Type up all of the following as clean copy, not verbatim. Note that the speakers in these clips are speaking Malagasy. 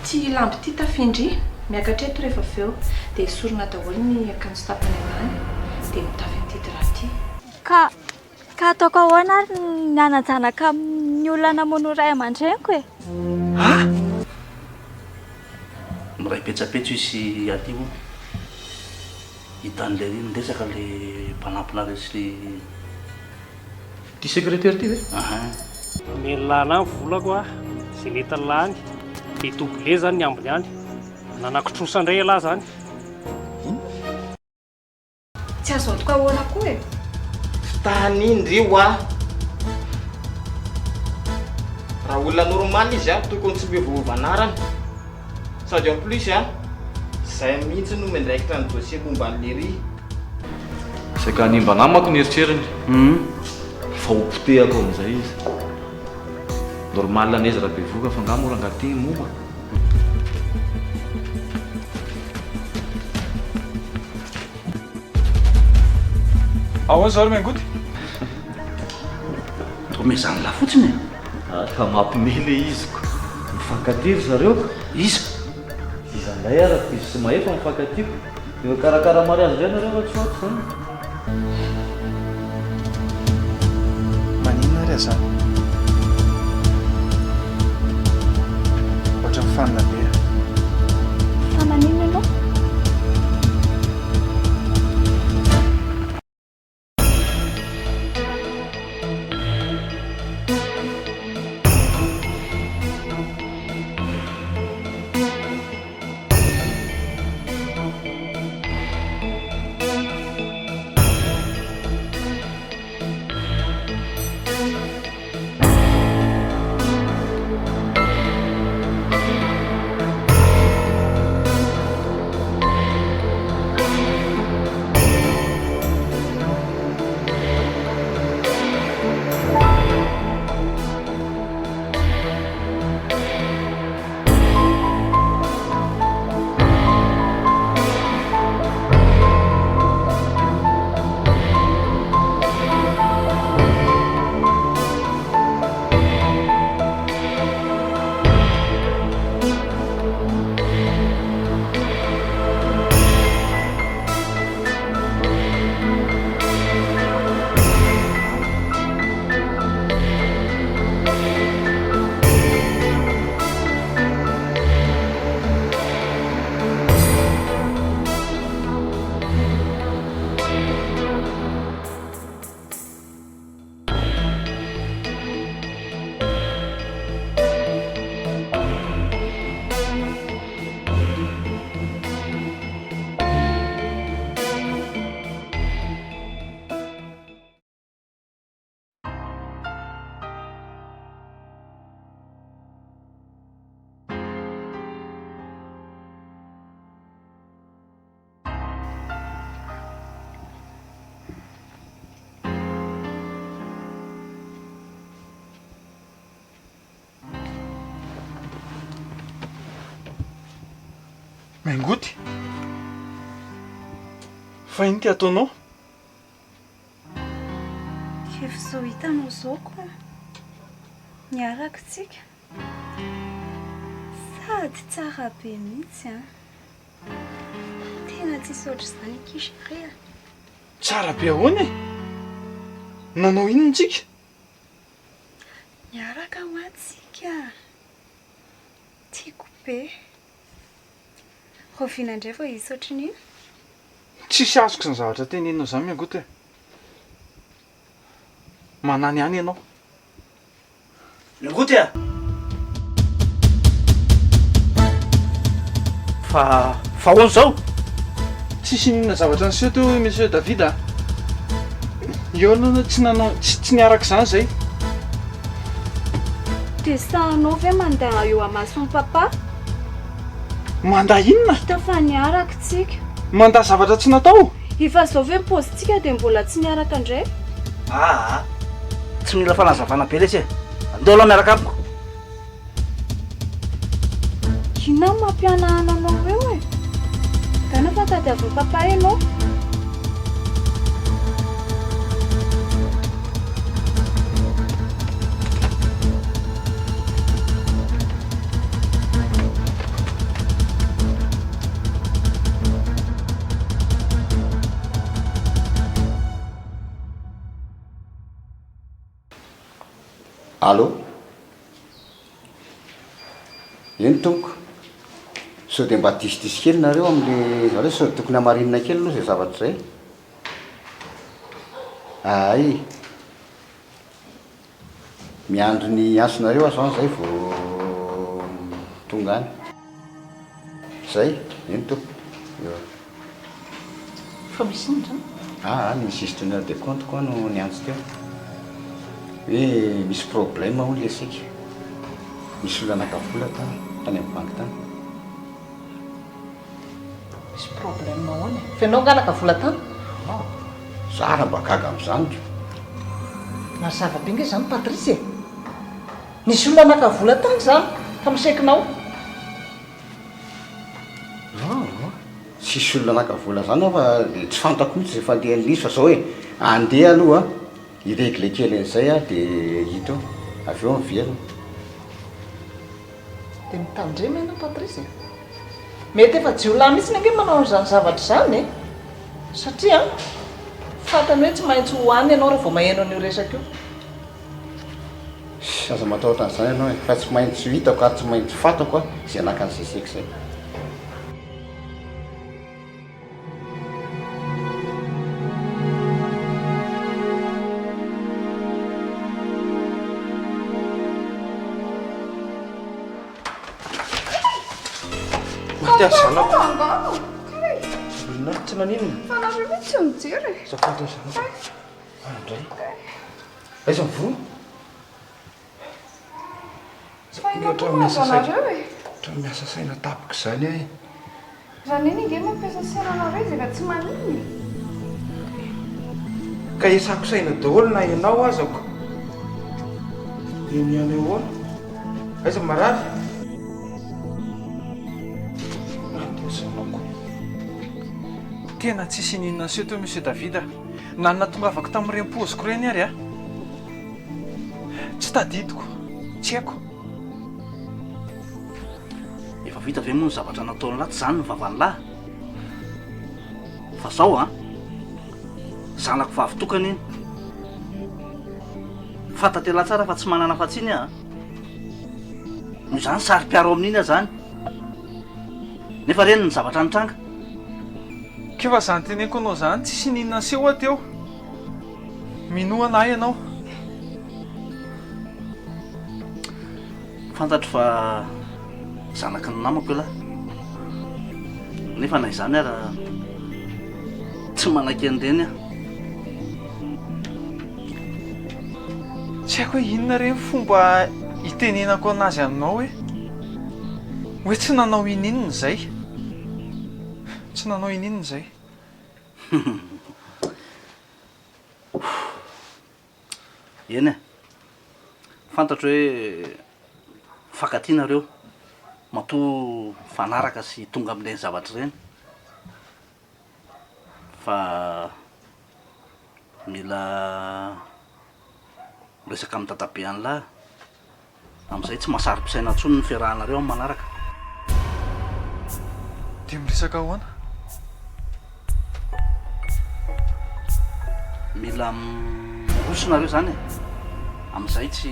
Ity lamba ity tafindry, miakatra eto rehefa avy eo. Dia esorina daholo ny akanjo tapany ambany, dia mitafy an'ity drap ity. Ka ka ataoko ahoana ary ny hanajanaka amin'ny olona namono ny ray aman-dreniko e? Ah! Miray petsapetsa io sy aty hono. Hitan'ilay ry niresaka ilay mpanampinareo sy le. Ity secrétaire ity ve? Ahin. Omeny lana ny volako a, zay mety lany, de doublé zany ny ambiny any, nanako trosa ndray elah zany. Inona? Tsy azo antoka ahoana koa e? Fitahany iny ry hoa. Raha olona normal izy a, tokony tsy miovaova anarana. Sady en plus a, zay mihitsy no miandraikitra ny dossier momba an'i Lery. Saika hanimba namako ny eritreriny fa ho potehako amin'izay izy. Normal an'iza raha bevohoka fa angaha moa rangahy ty momba? Ahoana zao ry Miangoty? Toa mezanla fotsiny e! Ah ka mampime le izy ko! Mifankatia ry zareo ka! Iza? Iza ndray ara ko izy sy Mahefa mifankatia ko! Efa karakara mariazy ndray nareo fa tsy ho ato zany. Maninona ary azany? Ohatran'ny fanina be ah. Fa maninona ianao? Maingoty! Fa ino ty ataonao? Efa izao hitanao izao ko. Niaraka tsika. Sady tsara be mihitsy an. Tena tsisy ohatr'izany akia chérie a. Tsara be ahoana e? Nanao inona tsika? Niaraka hoa tsika. Tiako be. Rahoviana indray vao hisy ohatran'iny? Tsisy azoko izany zavatra teneninao izany Miangoty e. Manany ihany ianao. Miangoty a! Fa fa ahoana izao? Tsisy inona zavatra niseho teo Monsieur David a. Eo aloha tsy nanao tsy tsy niaraka izany izay. Dia sahinao ve mandeha eo amason'i Papa? Mandà inona? Hita fa niaraka tsika. Mandà zavatra tsy natao? Efa zao ve ny paozintsika dia mbola tsy niaraka indray? Aa! Tsy mila fanazavana be lesy e! Andao aloha miaraka amiko. Inona no mampihanahana anao eo e? Gana fa tadiavin'i Papa ianao. Allô? Eny tompoko. Sao dia mba diso-diso kely nareo amin'le zareo sao tokony hamarinina kely aloha izay zavatra izay. Ahay. Miandry ny antsonareo aho zany zay vao tonga any. Zay, eny tompoko. Eo. Fa misy inona zany? Aa, ny gestionnaire de compte koa no niantso teo. Hoe misy problème hono le seka. Nisy olona naka vola tany, tany amin'ny banky tany. Misy problème ahoana e? Fa ianao angaha naka vola tany? Ah, za raha mba gaga amin'izany ko. Mazava be ange izany Patrice e! Nisy olona naka vola tany izany tamin'ny sekinao. Ah, tsisy olona naka vola izany aho fa dia tsy fantako mihitsy izay fandehan'ilay izy fa izao e, andeha aloha hi-regler kely an'izay aho dia hita eo, avy eo miverina. Dia mitandrema ianao Patrice e! Mety efa jiolahy mihitsy ange manao an'izany zavatra izany e! Satria fantany hoe tsy maintsy ho any ianao raha vao maheno an'io resaka io. Ssy, aza matahotra an'izany ianao e! Fa tsy maintsy ho hitako ary tsy maintsy fantako izay naka an'izay seky izay. Maty azy zanako. Olona tsy naninona. Fa nareo ve tsy mijery e? Azafady ny zanako. Andray. Aiza ny voa? Fa inona koa mahazo anareo e? Ohatran'ny miasa saina tampoka izany aho e. Raha neny ange mampiasa saina anareo izy efa tsy maninona e. Ka iasako saina daholo na ianao aza ko. Eny ihany ahoana? Aiza marary? Maty zanako. Tena tsisy ininona niseho teo Monsieur David a. Na ny nahatongavako tamin'ireny paoziko ireny ary a. Tsy tadidiko, tsy haiko. Efa vita ve moa ny zavatra nataon'lah tsy zany ny vavan'lah? Fa zao an! Zanako vavy tokana iny. Fantatr'elah tsara fa tsy manana afa-tsiny aho an! Noho izany saro-piaro amin'iny aho zany. Nefa reny ny zavatra nitranga. K'efa zany teneniko anao zany tsisy ininona niseho aho teo. Minoa anah ianao. Fantatro fa zanaky ny namako ialahy. Nefa na izany ara tsy manaiky an'ireny aho. Tsy haiko hoe inona re ny fomba hitenenako anazy aminao hoe hoe tsy nanao ininona izay. Tsy nanao ininona izay. Eny e, fantatro hoe mifankatia nareo matoa mifanaraka sy tonga amin'ireny zavatra ireny fa mila miresaka amin'ny dadabe an'lah. Amin'izay tsy mahasaro-pisaina intsony ny fiarahanareo amin'ny manaraka. Dia miresaka ahoana? Mila miroso nareo izany e! Amin'izay tsy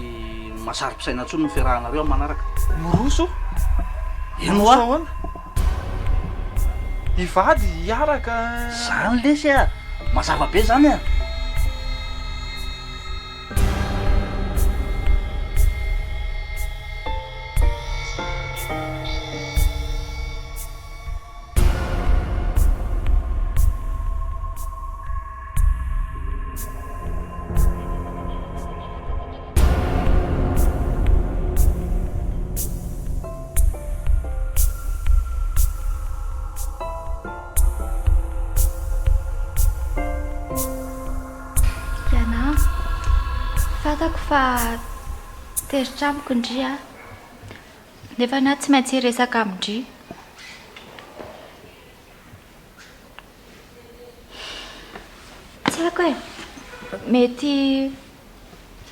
mahasaro-pisaina intsony ny fiarahanareo amin'ny manaraka. Miroso? Eny hoa! Miroso ahoana? Hivady, hiaraka? Izany lesy a! Mazava be izany a! Yana, fantako fa tezitra amiko ndry a! Nefa ny ahy tsy maintsy hiresaka amin-dry. Tsy haiko e! Mety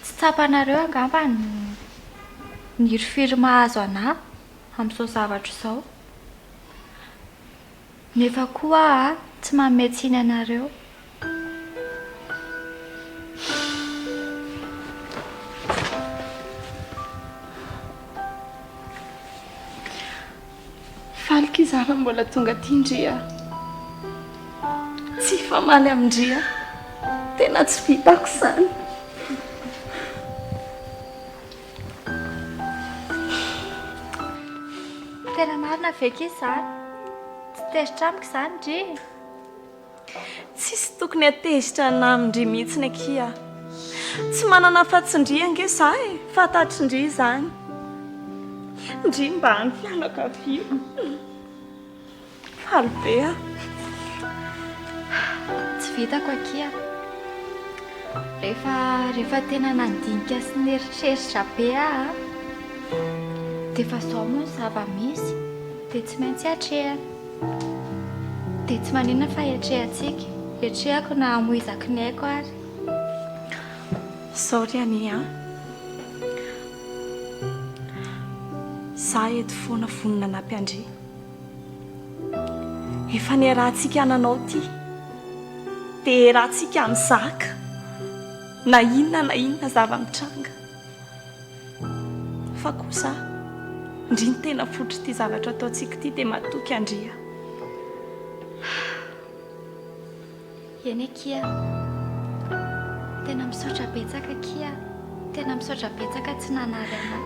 tsy tsapanareo angamba ny hirifiry mahazo anà amin'izao zavatra izao. Nefa koa aho tsy manome tsiny anareo. Faly ki za raha mbola tonga aty ndry a! Tsy hifamaly amin-dry aho. Tena tsy vitako izany. Tena marina ve akia izany? Tsy tezitra amiko izany ndry e? Tsisy tokony hatezitra anah amin-dry mihitsiny akia a! Tsy manana afa-tsy ndry ange za e! Fantatry-ndry izany. Ndry mba any fianakaviako. Faly be aho. Tsy vitako akia. Rehefa rehefa tena nandinika sy nieritreritra be aho an, dia efa izao moa ny zava-misy dia tsy maintsy atrehina. Dia tsy maninona fa iatrehantsika. Iatrehako na hamoizako ny aiko ary. Izao ry Anie an. Za eto foana vonona hanampy an-dry. Efa niarahantsika nanao ity, dia iarahantsika mizaka na inona na inona zava-mitranga. Fa kosa, ndry ny tena fototr'ity zavatra ataontsika ity dia matoky an-dry aho. Eny akia. Tena misaotra betsaka akia. Tena misaotra betsaka tsy nanary anah.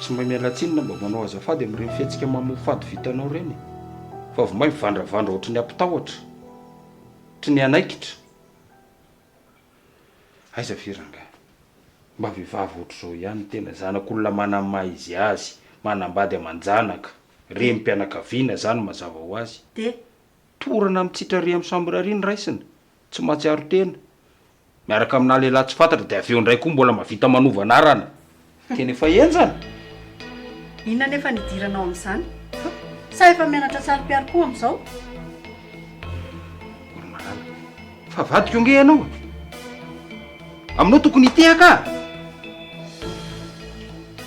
Tsy mahay miala tsiny na mba manao azafady amin'ireny fihetsika mamoafady vitanao ireny e! Fa vao may mivandravandra ohatry ny hampitahotra, ohatry ny hanaikitra. Aiza ve rangahy? Mba vehivavy ohatr'izao ihany tena zanak'olona manana ny maha izy azy, manambady aman-janaka, renim-pianakaviana zany mazava ho azy. Dia? Torana mitsitra ary amin'ny chambre ary ny raisina, tsy mahatsiaro tena, miaraka aminà lehilahy tsy fantatra dia avy eo indray koa mbola mahavita manova anarana. Tena efa henjana! Inona anefa ny idiranao amin'izany? Sa efa mianatra saro-piaro koa amin'izao? Ry malala, fa vadiko ange ianao e! Aminao tokony hitehaka aho!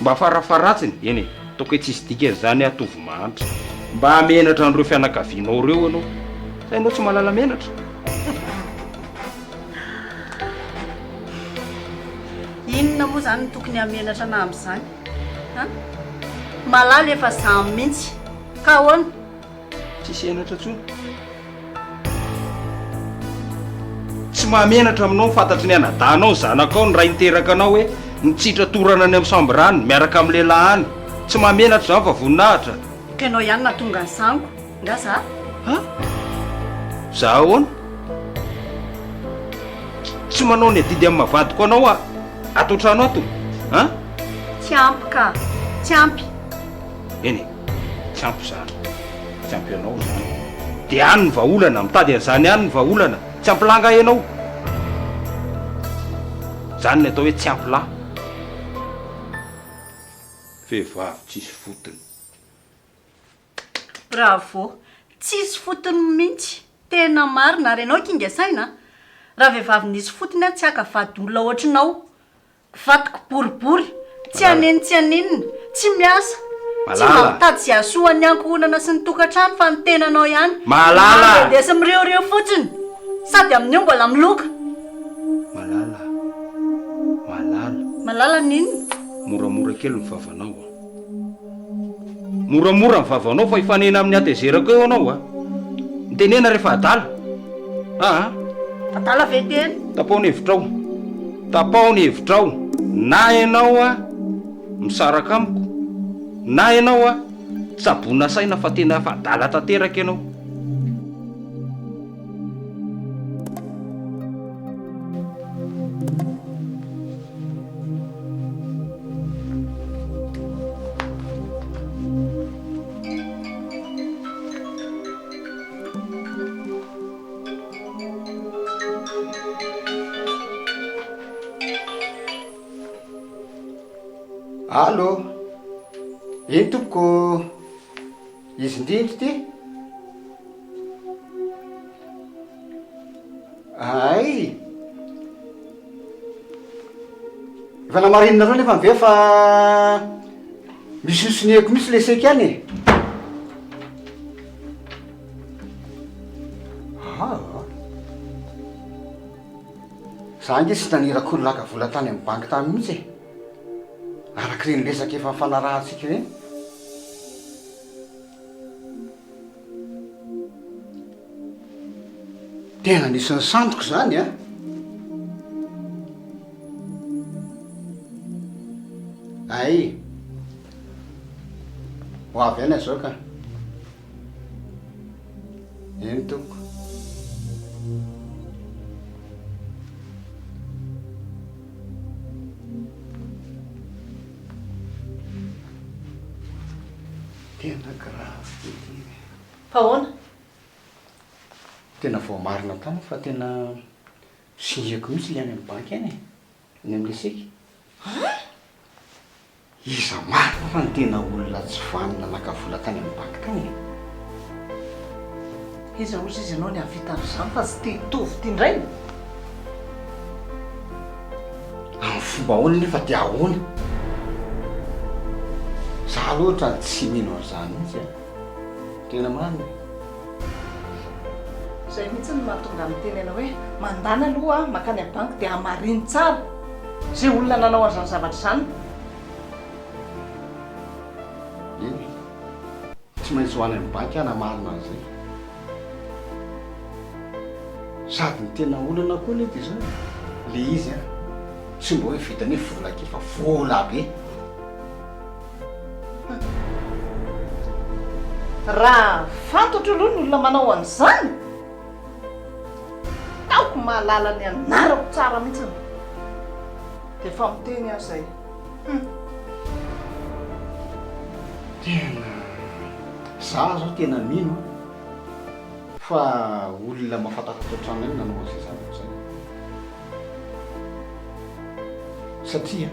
Mba farafaharatsiny, eny e, ataoko hoe tsisy dikany izany aho tovo mahantra. Mba menatra an'ireo fianakavianao ireo ianao. Sa ianao tsy mahalala menatra? Inona moa izany no tokony hamenatra anah amin'izany? An? Malala efa zany mihitsy. Ka ahoana? Tsisy henatra intsony. Tsy mahamenatra aminao ny fantatry ny anadahinao, ny zanakao, ny ray niteraka anao hoe mitsitra torana any amin'ny chambre any miaraka amin'ny lehilahy any. Tsy mahamenatra izany fa voninahitra. Ka ianao ihany nahatonga an'izany ko. Nga za? Ha? Za ahoana? Tsy manao ny adidy amin'ny maha vadiko anao aho ato an-trano ato? An? Tsy ampy ka! Tsy ampy! Eny e, tsy ampy izany. Tsy ampy anao izany. Dia any ny vahaolana, mitady an'izany any ny vahaolana. Tsy ampy lahy angaha ianao? Izany ny atao hoe tsy ampy lahy. Vehivavy tsisy fotony. Bravo! Tsisy fotony mintsy! Tena marina, ary ianao kinga saina a! Raha vehivavy nisy fotony aho tsy haka vady olona ohatrinao! Vadiko boribory, tsy haneno tsy haninona, tsy miasa, tsy mba mitady izay hahasoa ny ankohonana sy ny tokantrano fa ny tenanao ihany. Malala! Mandehandeha sy miriorio fotsiny! Sady amin'io mbola miloka! Malala! Malala! Malala ny inona? Moramora kely ny vavanao a! Moramora ny vavanao fa hifanena amin'ny hatezerako eo ianao a! Mitenena rehefa adala aa! Adala ve tena? Tapaho ny hevitrao, tapaho ny hevitrao, na ianao a misaraka amiko, na ianao a tsaboina saina fa tena efa adala tanteraka ianao. Allo, eny tompoko, izy indrindra ity? Hay! Efa namarininareo nefa ve fa misy nosoniako mihitsy le seky any e? Aa! Za ange tsy naniraka olona haka vola tany amin'ny banky tany mihitsy e! Araka ireny resaka efa nifanarahantsika ireny. Tena nisy nisandoka izany an! Hay! Ho avy any aho izao ka. Eny tompoko. Tena grave be ity e. Fa ahoana? Tena voamarina tamiko fa tena singako mihitsy ilay any amin'ny banky any e. Any amin'ilay seky. Hein? Iza marina fa no tena olona tsy vanona naka vola tany amin'ny banky tany e? Iza ozy izy ianao ny hahavita an'izany fa tsy te hitovy ity indray? Amin'ny fomba ahoana nefa dia ahoana? Za aloha ohatran'ny tsy mino an'izany mihitsy a! Tena marina e! Izay mihitsy no mahatonga ahy miteny anao hoe mandàna aloha mankany amin'ny banky dia hamarino tsara izay olona nanao an'izany zavatra izany. Eny e! Tsy maintsy ho any amin'ny banky aho hanamarina an'izay. Sady ny tena olana koa anie dia izao e, ilay izy an, tsy mba hoe vitan'ny hoe vola kely fa vola be. Raha fantatro aloha ny olona manao an'izany, ataoko mahalala ny anarako tsara mihitsiny. Dia efa miteny aho izay. Hum. Tena, za zao tena mino an, fa olona mahafantatra ato an-trano ihany nanao an'izay zavatra izay. Satria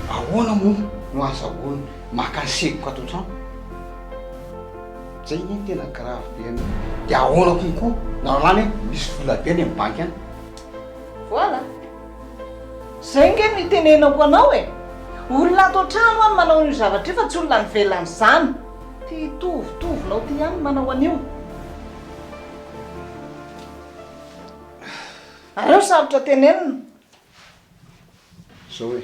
ahoana moa no azahoany maka ny sekoka ato an-trano? Zay anie no tena grave be amin'io. Dia ahoana konko na lany hoe misy vola be any amin'ny banky any? Voilà. Zay nge no itenenako anao e! Olona ato an-trano any manao an'io zavatra io fa tsy olona any ivelan'izany. Ty tovotovinao ty ihany no manao an'io. Aleo sarotra tenenina. Zao e,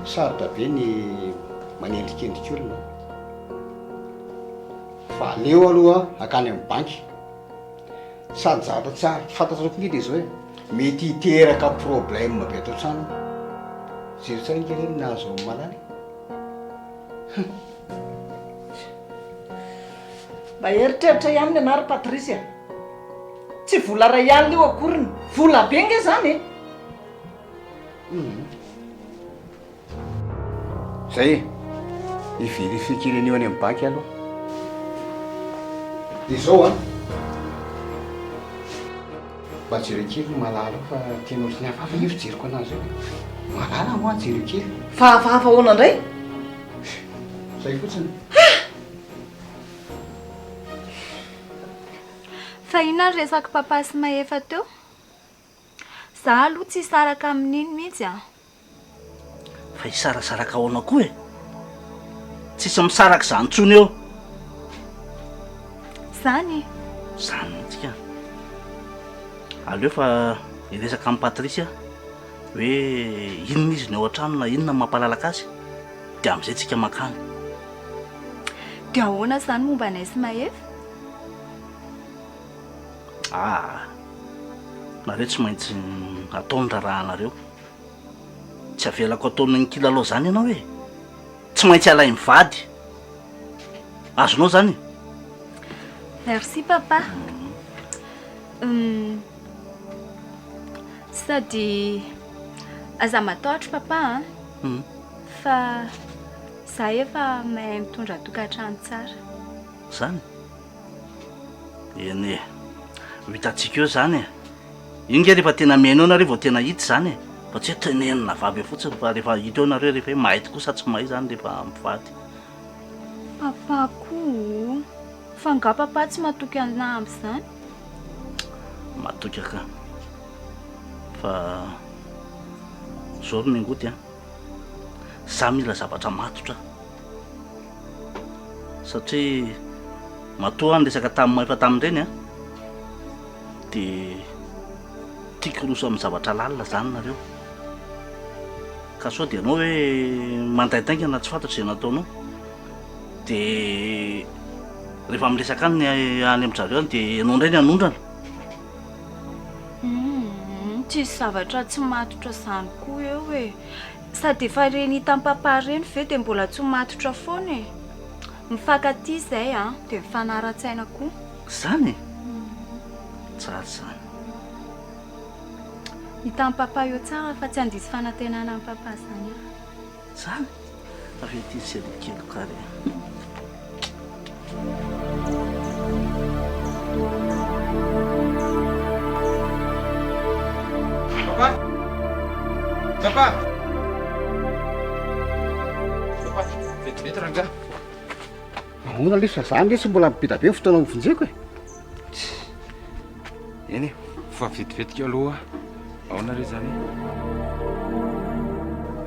sarotra be ny manendrikendrika olona fa aleo aloha hakany amin'ny banky, sady zavatra tsy ary fantatrareo koa nge de zao e, mety hiteraka problème be ato an-trano io, jereo tsara nge reny nahazo an'i Malala e. Mba eritreritra ihany ny anah ry Patrice a! Tsy vola ray alina io akoriny, vola be nge zany e! Zay e! Hi-verifier kely an'io any amin'ny banky aloha. Dia izao an! Mba jereo kely ny Malala ao fa tena ohatran'ny hafahafa anie fijeriko anazy io e! Malala moa jereo kely. Fa hafahafa ahoana indray? Zay fotsiny. Fa inona ny resak'i papa sy Mahefa teo? Za aloha tsy hisaraka amin'iny mihitsy an! Fa hisarasaraka ahoana koa e? Tsisy misaraka izany intsony eo. Zany e? Zany mihitsy ka. Aleo fa hiresaka amin'i Patrice aho hoe inona izy no ao an-trano na inona no mampalalaka azy dia amin'izay tsika mankany. Dia ahoana izany momba anay sy Mahefa? Aa! Nareo tsy maintsy atao ny raharahanareo. Tsy avelako ataon'ny kilalao zany ianao e! Tsy maintsy alain'ny vady. Azonao zany e? Merci papa. Hum, sady aza matahotra papa an, fa za efa mahay mitondra tokantrano tsara. Zany? Eny e, ho hitantsika eo izany e. Iny nge rehefa tena mihaino eo nareo vao tena hita izany e. Fa tsy hoe tenenina vavy eo fotsiny fa rehefa hita eo nareo rehefa hoe mahay tokoa sa tsy mahay izany rehefa mivady. Papa koa o! Fa nga papa tsy matoky anah amin'izany? Matoky aho ka. Fa zao ry Mingoty a, za mila zavatra matotra. Satria matoa aho niresaka tamin'i Mahefa tamin'ireny an, Dia tiako hiroso amin'ny zavatra lalina izany nareo. Ka sao dia ianao hoe mandaindainga na tsy fantatro izay nataonao. Dia rehefa miresaka any any amin-dry zareo any dia ianao indray ny hanondrana. Humm, tsisy zavatra tsy matotra izany koa eo e. Sady efa ireny hitan'i papa ireny ve dia mbola tsy ho matotra foana e. Mifankatia izay an, dia mifanara-tsaina koa. Izany e? Tsara izany. Hitan'i papa eo tsara fa tsy handiso fanantenana an'i papa izany aho. Izany? Avy aty ny selikeliko ary e. Papa! Papa! Papa, vetivety rangahy. Ahoana lesy fa za nge tsy mbola be da be ny fotoana hovonjeko e. Eny e, fa vetivetika aloha ahoana re zany e?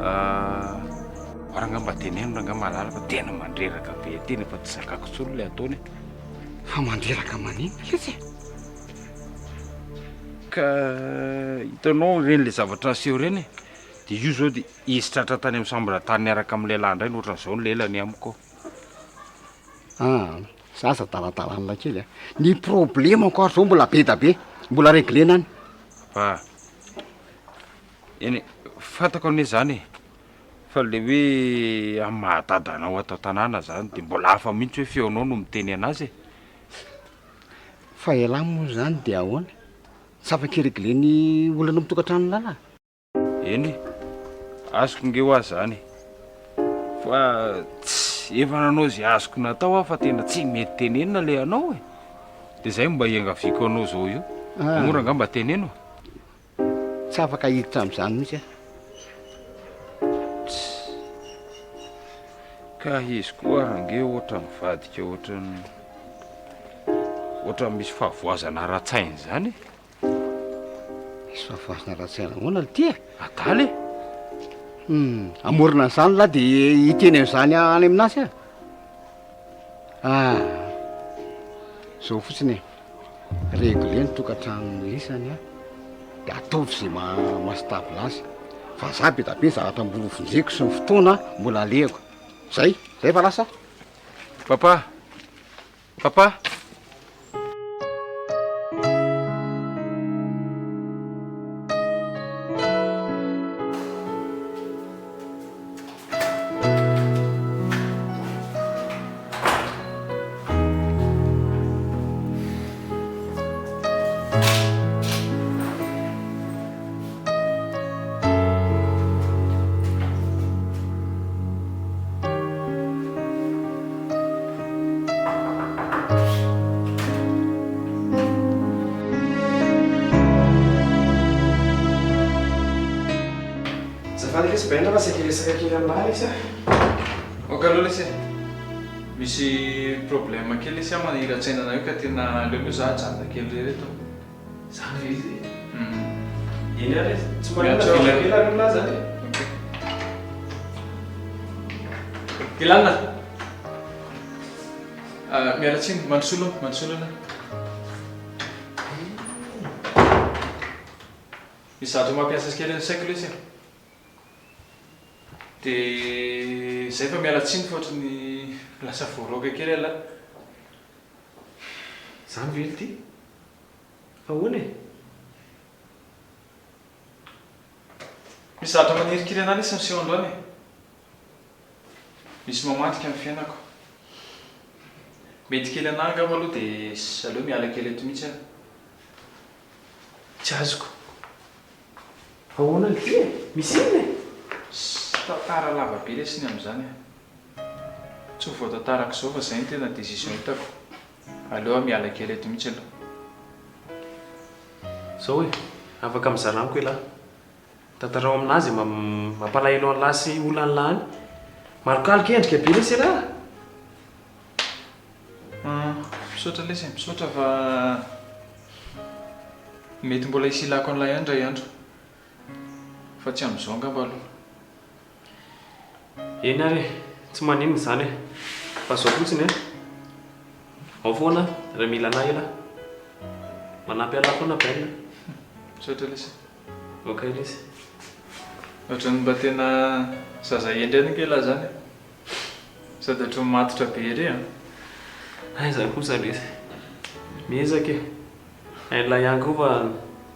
Ah, rangahy mba teneno rangahy malala fa tena mandreraka be tena efa tsy zakako intsony le ataony e. Fa mandreraka maninona lesy e? Ka hitanao ireny le zavatra aseho ireny e, de io zao de izy tratra tany amin'ny chambre tany niaraka amin'ny lehilahy indray no ohatran'izao ny lelany amiko. Ah, za aza adaladalana kely a. Ny problemako ary zao mbola be da be, mbola reglena any. Fa eny e, fantako anie zany e, fa le hoe amin'ny maha dadanao ato an-tanàna zany de mbola hafa mihitsy hoe feonao no miteny anazy e. Fa ialahy moa zany de ahoana? Tsy afaka hi-regler ny olana amin'ny tokantranon'lah? Eny e, azoko nge hoa zany e, fa tsy efa nanao ze azoko natao aho fa tena tsy mety tenenina le anao e, de zay mba iangaviako anao zao io, Ah. mora angamba teneno e. Tsy afaka hiditra amin'izany mihitsy aho. Ka izy koa ary ange ohatra mivadika ohatran'ny ohatran'ny misy fahavoazana ara-tsaina izany e. Misy fahavoazana ara-tsaina ahoana ity e? Adala e! Hum, hamorona an'izany lahy dia hiteny an'izany any aminazy aho. Ah, zao fotsiny e, régler ny tokantranon'ny lisany a, de ataovy zay maha maha stable azy, fa za be da be ny zavatra mbola ho vonjeko sy ny fotoana mbola alehako, zay, zay fa lasa. Papa, Papa! Azafady lesy Benja fa saika hiresaka kely aminà lesy ah. Ok aloha lesy e. Misy problème kely lesy ah manahira-tsaina anah io ka tena aleo aloha za hajanona kely irery eto. Zany ve izy e? Hum. Eny ary e, tsy maninona avela kely ary aloha zany e. Ok. Dylan a! Miala tsiny, mandrosoa aloha, mandrosoa aloha. Misy zavatra mampiasa kely ny saiko lesy e. Dia izay fa miala tsiny fa ohatry ny lasa voaroaka kely ialahy. Zany ve ity? Fa ahoana e? Misy zavatra manirikiry anah lesy miseho androany e. Misy mamadika ny fiainako. Mety kely anah angamba aloha dia aleo miala kely eto mihitsy aho. Tsy azoko. Fa ahoana ity e? Misy inona e? Tantara lava be lesy ny amin'izany e. Tsy ho voatantarako izao fa izay no tena décision hitako. Aleo aho miala kely eto mihitsy aloha. Zao e, afaka mizara amiko elah. Tantarao aminah ze mampalahelo anlah sy olanlah any. Malokaloka endrika be lesy elah. Hum, misaotra lesy e, misaotra fa mety mbola hisy ilako an'lah ihany indray andro. Fa tsy amin'izao angamba aloha. Eny ary e, tsy maninona izany e. Fa izao fotsiny an, ao foana raha mila anah elah. Manampy anah foana Ben a. Misaotra lesy. Ok lesy. Ohatran'ny mba tena zaza hendry ihany ange ialahy izany e. Sady ohatran'ny matotra be ery an. Aiza kosa lesy. Miezaka e. Hain'lah ihany koa fa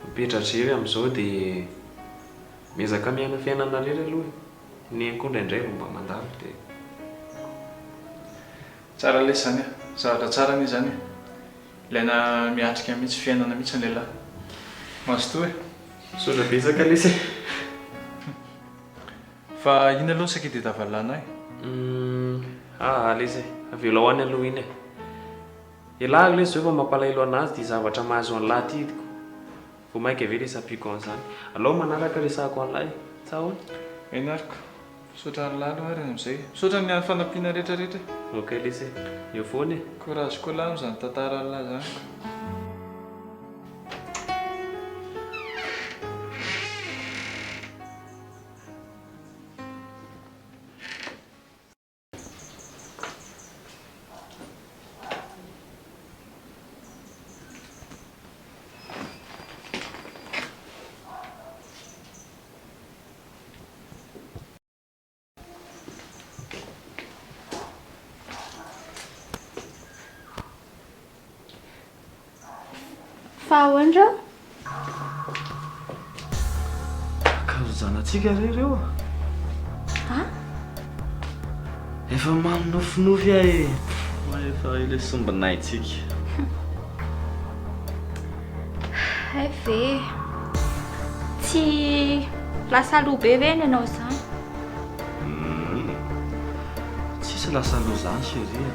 mipetra-drery amin'izao dia miezaka miaina fiainana irery aloha e. Neny koa indraindray vao mba mandalo dia. Tsara lesy izany an. Zavatra tsara anie izany e. Ilaina miatrika mihitsy fiainana mihitsy ny lehilahy. Mazotoa e. Misaotra betsaka lesy e. Fa iny aloha ny saika itadiavan'lah e. Humm aa lesy e. Avelao any aloha iny e. Elah aloha lesy zao efa mampalahelo anazy ity zavatra mahazo an'lah ity ko. Vao mainka ve lesy ampiako an'izany. Alao manaraka resahako an'lah e. Sa ahoana? Eny ary ko. Misaotra an'lah aloha ary amin'izay e. Misaotra ny fanampiana rehetra rehetra e. Ok lesy e. Eo foana e. Courage koa lah amin'izany tantaran'lah izany ko. Fa ahoana reo? Akanjo zanatsika re ireo a! A? Efa manonofinofy aho e! Efa ilay sombinaintsika. Hay ve! Tsy lasa aloha be ve ny anao izany? Humm. Tsisy lasa aloha izany chérie a!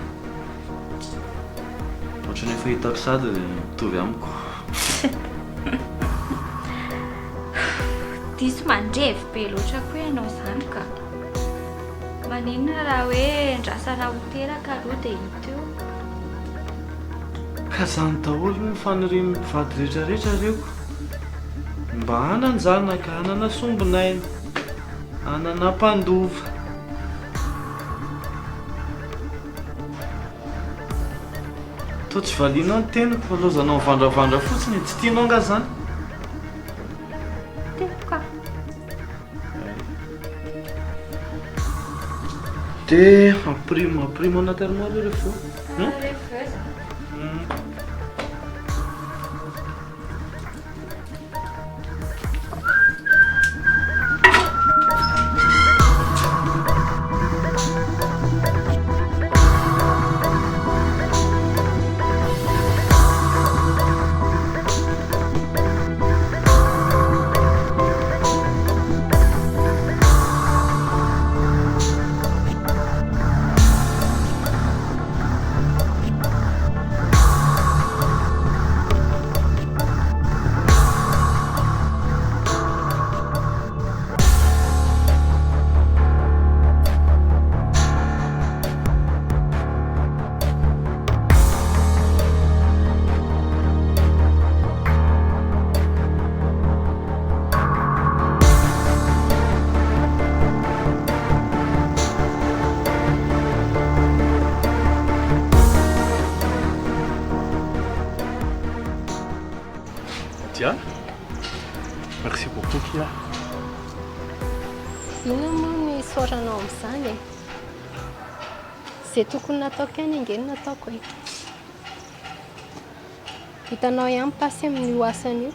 Ohatran'ny efa hitako sady mitovy amiko. Diso mandrevy be loatra koa ianao izany ka. Maninona raha hoe endrasana ho teraka aloha dia hita eo. Ka zany daholo ny fanirian'ny mpivady rehetra rehetra reko. Mba hanan-janaka, hanana sombinaina, hanana mpandova. Toa tsy valianao ny teniko fa laozanao mivandravandra fotsiny e, tsy tianao angaha izany? Tiako ka. Dia ampirimo ampirimo anaty armoire ireo rehefa avy eo. Rehefa avy eo izany. Nadia, merci beaucoup Kia. Inona moa no isaoranao amin'izany e? Izay tokony nataoko ihany ange no nataoko e. Hitanao ihany pasy amin'io asany io.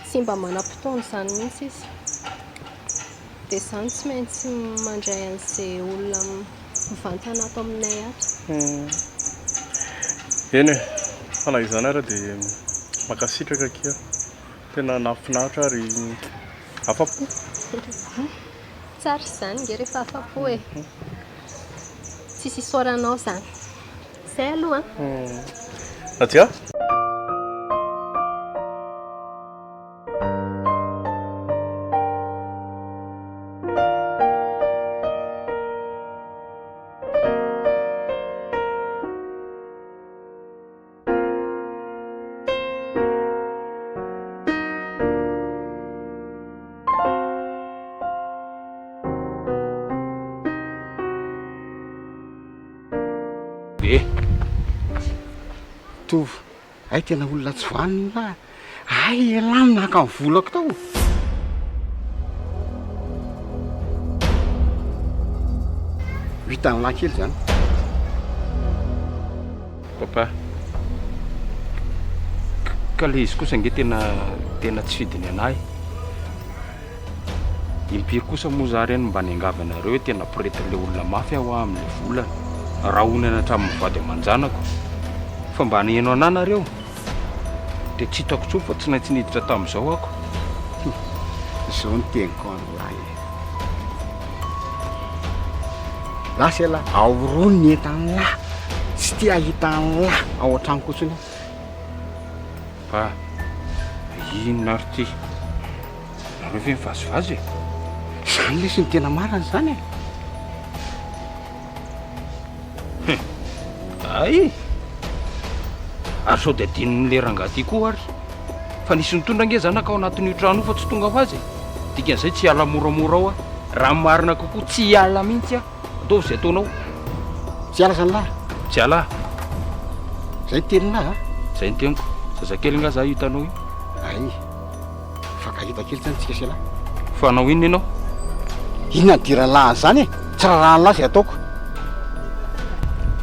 Tsy mba manam-potoana izany mihitsy izy. Dia izaho no tsy maintsy mandray an'izay olona mivantana ato aminay ato. Eny e, fa na izany ary dia mankasitraka akia. Tena nahafinaritra ary afa-po. Tsara izany nge rehefa afa-po e. Tsisy isaoranao izany. Izay aloha an. Nadia? Eh! Tovo. Hay tena olona tsy vanona lahy. Hay ialahy no naka ny volako tao. Ho hitan'lah kely izany. Papa, ka le izy kosa ange tena tena tsy fidiny anahy. Impiry kosa moa za re no mba niangavy anareo hoe tena pretin'le olona mafy aho amin'le volana. Rahonana hatramin'ny vady aman-janako. Fa mba niheno anah nareo? Dia tsy hitako intsony fa tsy naintsy niditra tamin'izao ako. Izao no teniko an'lah e. Lasa ialahy, aorony ny entan'lah. Tsy te hahita an'lah ao an-tranoko intsony aho. Fa inona ary ity? Nareo ve mivazivazy e? Izany lesy no tena marina izany e! Hum! Hay! Ary sao dia adinon'ilay rangahy ity koa ary? Fa nisy nitondra ange zanaka ao anatin'io trano io fa tsy tonga ho azy e! Dikan'izay tsy hiala moramora ao aho. Raha ny marina kokoa tsy hiala mihitsy aho. Ataovy izay ataonao. Tsy hiala zany lahy? Tsy hiala aho. Zay ny teninah a? Zay ny teniko. Zazakely nga za io hitanao io? Hay. Mifankahita kely zany tsika sy ialahy. Fa hanao inona ianao? Inona ny idiran'lah an'izany e? Tsy raharahan'lah izay ataoko.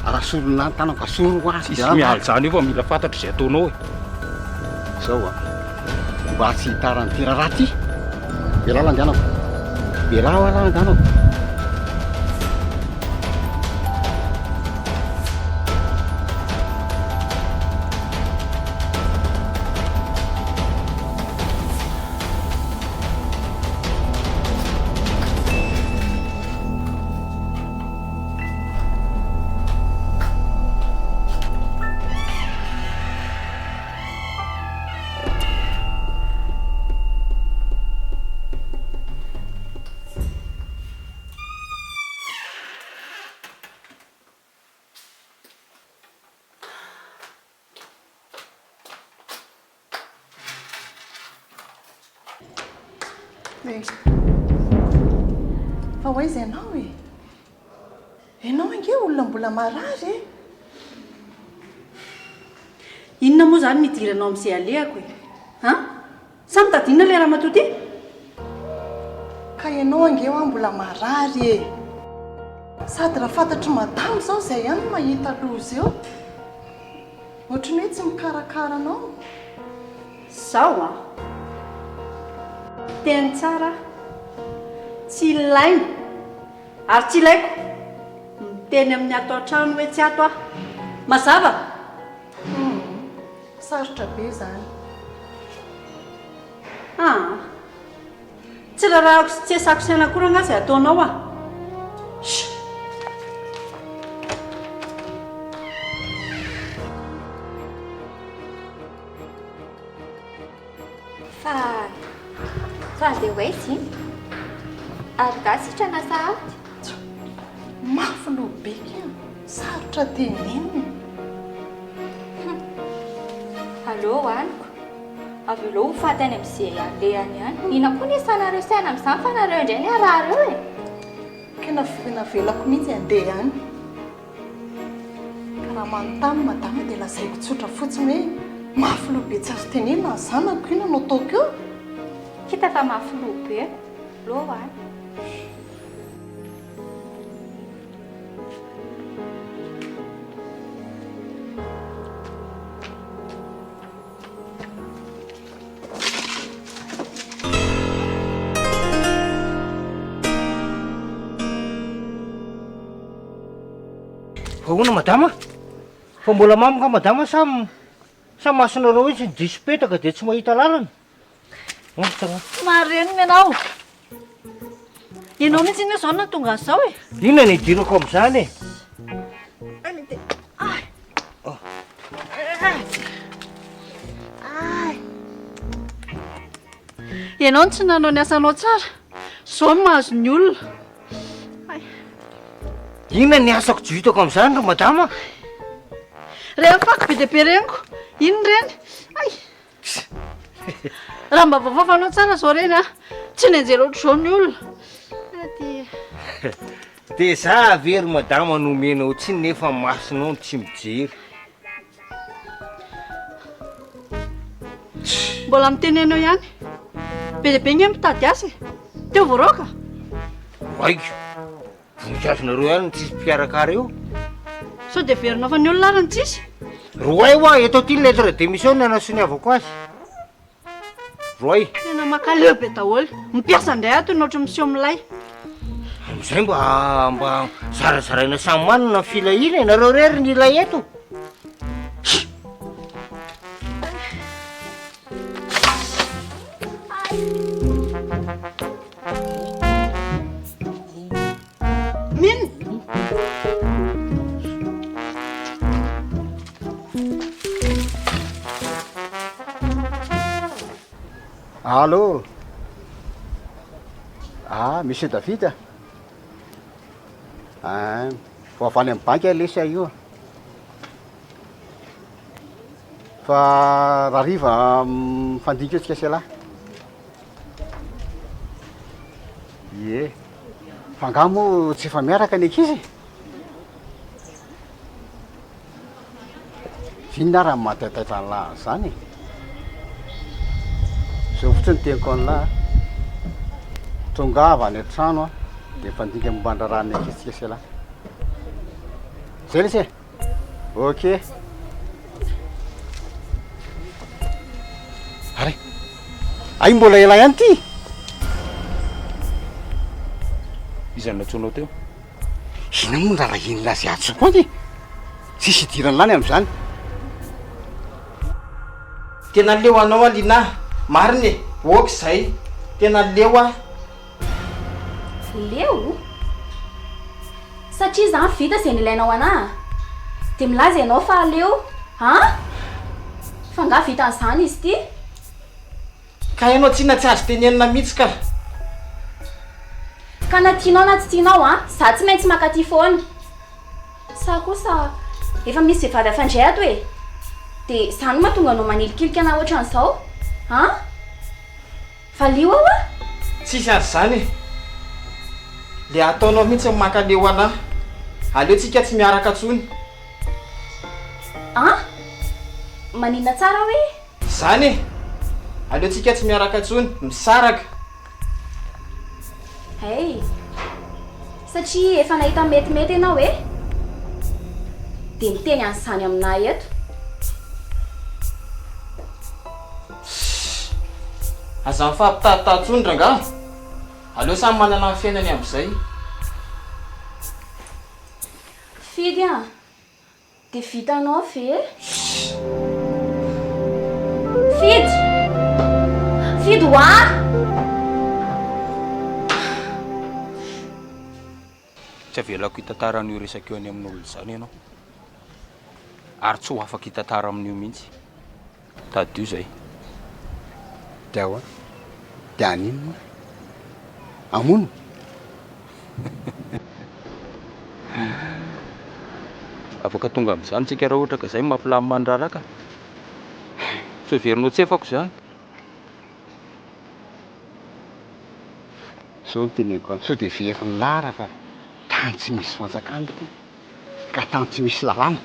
Raha soron'lah ny tanako, asoro ho azy. Tsisy miala izany eo fa mila fantatro izay ataonao e. Zao a, mba tsy hitaran'ity raharaha ity, ialahy langanako. Ialahy hoa langanako. Fa ho aiza ianao e? Ianao ange olona mbola marary e! Inona moa izany no idiranao amin'izay alehako e? An? Sa mitady inona ilay ramatoa ity? Ka ianao ange hoa mbola marary e! Sady raha fantatr'i madama izao izay ihany no mahita loza eo. Ohatry ny hoe tsy mikarakara anao. Zao an! Teny tsara aho. Tsy ilaina ary tsy ilaiko miteny amin'ny ato an-trano hoe tsy ato aho. Mazava? Humm. Sarotra be izany. Aa. Tsy rarahako sy tsy esako saina akory angaha izay ataonao a! Shh! Fa fa andeha ho aiza iny? Ary nga sitrana sahady? Mafy loha be kia, sarotra tenenina. Hum. Aleo hohaniko. Avy eo ho faty any amin'izay alehany any. Inona koa ny isanareo saina amin'izany fa nareo indray ny harary eo e. Tena navelako mihitsy handeha any. Ka raha manontany madama dia lazaiko tsotra fotsiny hoe mafy loha be tsy azo tenenina ny zanako, inona no ataoko eo? Hita fa mafy loha be. Aleo any. Fa ahoana madama? Fa mbola mamo nga madama sa sa masonareo mihitsy no diso petaka dia tsy mahita lalana? Marenina ianao. Ianao mihitsy anie izao no nahatonga an'izao e. Inona no idirako amin'izany e? Ianao no tsy nanao ny asanao tsara. Izao no mahazo ny olona. Inona ny asako tsy vitako amin'izany ry madama? Ireny fako be dia be ireny ko. Inona ireny? Ay! Raha mba voafafanao tsara izao ireny an, tsy nianjera ohatr'izao ny olona. Dia. Dia za ve ry madama no omenao tsiny nefa ny masonao no tsy mijery. Mbola miteny anao ihany. Be dia be nge mitady asa e. Teo voaroaka. Oaiko! Voninkazonareo ihany no tsisy mpikarakara eo. Sao dia heverinao fa ny olona ary no tsisy? Roay hoa, eto aty ny lettre de mission no nanasoniavako azy. Roay. Tena makaleo be daholo. Mpiasa indray ato ny ohatry miseho milay. Amin'izay mba mba zarazaraina samy manana ny filahiana e, nareo irery ny ilay eto. Mino. Allô Ah, monsieur David a? Ah, vao avy any amin'ny banky aho lesy aho io a. Fa rahariva mifandinika eo tsika sy ialahy. Ie. Fa angaha moa tsy efa miaraka ny ankizy e? Inona ary ny mahataitaitra an'lah an'izany e? Zao fotsiny ny teniko an'lah a, tongava any an-trano a, de mifandinika momba ny raharahan'ny ankizintsika sy ialahy. Zay lesy e! Ok. Are. Ay mbola ela ihany ty. Iza no nantsoinao teo? Inona moa ny raharahian'lah zay antsoko any e? Tsisy idiran'lah ny amin'izany. Tena leo anao aho Linah, marina e, ok zay, tena leo aho. Leo? Satria izany vita izay nilainao anah? Dia milaza ianao fa leo an? Fa angaha vitan'izany izy ity? Ka ianao tsinona tsy azo tenenina mihitsy ka. Ka na tianao na tsy tianao an, za tsy maintsy mankaty foana. Sa kosa efa misy vehivavy hafa indray ato e? Dia izany no mahatonga anao manilikilika anah ohatran'izao an? Valio aho a! Tsisy an'izany e! Le ataonao mihitsy ny mankaleo anah. Aleo tsika tsy miaraka tsony. An! Maninona tsara hoe? Zany e! Aleo tsika tsy miaraka tsony. Misaraka. Hey! Satria efa nahita metimety ianao e! Dia miteny an'izany aminah eto. Tssy! Aza mifampitahitahy intsony rangaha! Aleo samy manana ny fiainany amin'izay. Fidy a! Dia vitanao ve? Tssy! Fidy! Fidy ho'a! Tsy avelako hitantara an'io resaka io any amin'olona izany ianao. Ary tsy ho afaka hitantara amin'io mihitsy. Tadidio izay. Dia ahoana? Dia haninona? Hamono? Afaka tonga amin'izany tsika raha ohatra ka izay no mampilamina ny raharaha ka. Tsy heverinao tsy efako izany. Zao no teneniko anao, sao dia verin'ny lara fa tany tsy misy fanjakana ity. Ka tany tsy misy lalàna,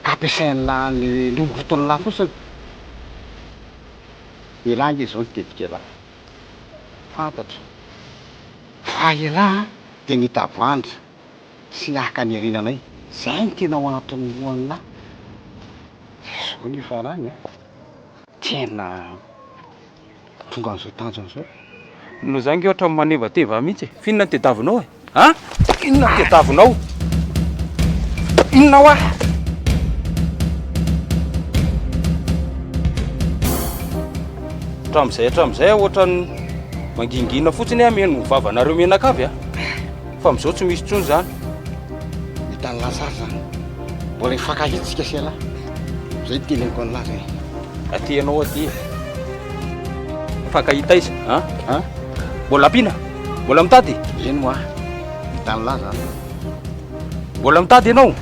ka ampiasain'lah ny longoton'lah fotsiny. Elah ange izao ny tetik'elah. Fantatro fa elah dia nitavandra sy naka ny harenanay. Zay no tena ao anatin'ny lohan'lah. Zao ny hifarany an. Tena. Tonga an'izao tanjona izao. Noho izany nge ohatran'ny manevateva ahy mihitsy e. F'inona no tediavinao e? An? Inona no tediavinao? Inona hoa? Hatramin'izay hatramin'izay aho ohatran'ny mangingina fotsiny aho mihaino ny vavanareo mianakavy a. Fa amin'izao tsy misy intsony izany. Hitan'ny lasa ary izany. Mbola hifankahita isika sy ialahy. Izay no teneniko an'lah izay. Aty ianao aty e. Mifankahita aiza an? An? Mbola ampiana? Mbola mitady? Eny hoa. Hitan'lah izany. Mbola mitady ianao?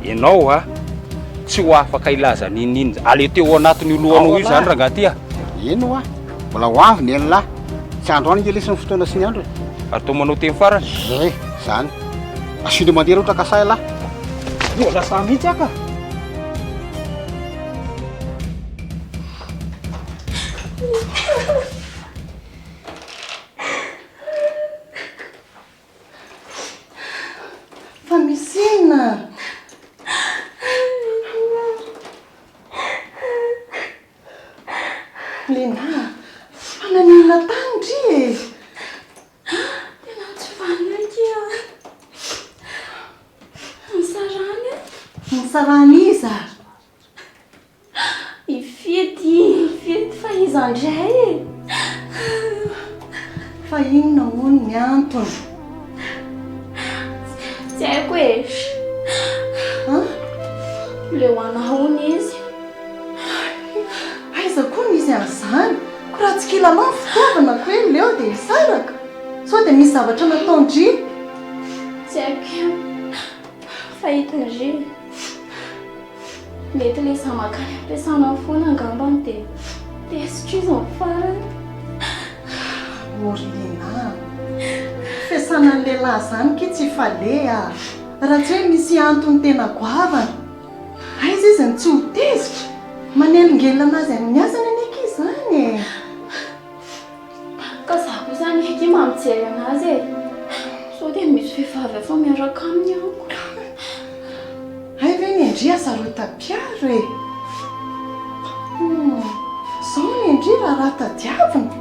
Ianao a, tsy ho afaka hilaza n'inon'inona. Aleo ao anatin'io lohanao io izany rangahy ty a. Eny hoa. Mbola ho avy ny an'lah. Tsy androany ange lesy ny fotoana sy ny andro e. Ary toa manao teny farany. Zay, zany. Asio mandeha raha ohatra ka sahy lah. Mbola sahy mihitsy aho ka. Misy inona? Léna, fa naninona tany ndry e? Tena tsy vanona akia. Nisarahana e. Nisarahana iza? I Fidy, i Fidy fa iza indray e? Fa inona hono ny antony? Tsy haiko e. An? Leo anah hono izy. Aiza koa nisy an'izany? Ko raha tsy kilalao ny fitiavana ko hoe leo dia hisaraka? Sao dia misy zavatra nataon-dry? Tsy haiko ihany fa hitan-dry. Mety ilay izaho mankany am-piasana foana angambany dia tezitra izy amin'ny farany. Oh ry Lina a! Fiasana ny lehilahy izany ki tsy faleha a! Raha tsy hoe misy antony tena goavana. Aiza izy no tsy ho tezitra? Manelingelina anazy amin'ny asany anie ki izany e! Ka za kosa anie akia mba mijery anazy e! Sao dia misy vehivavy hafa miaraka aminy amiko. Hay ve ny an-dry hasarotam-piaro e! Hum, zao ny an-dry raharaha tadiavina.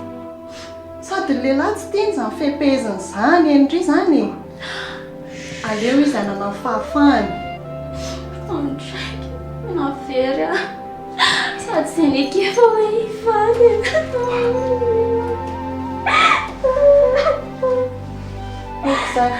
Sady ny lehilahy tsy tiany izany fehipehezina izany henon-dry izany e! Aleo izy hanana ny fahafahany. Andraiko, tena very aho. Sady tsy nekeko hoe hifady e. Ok izay.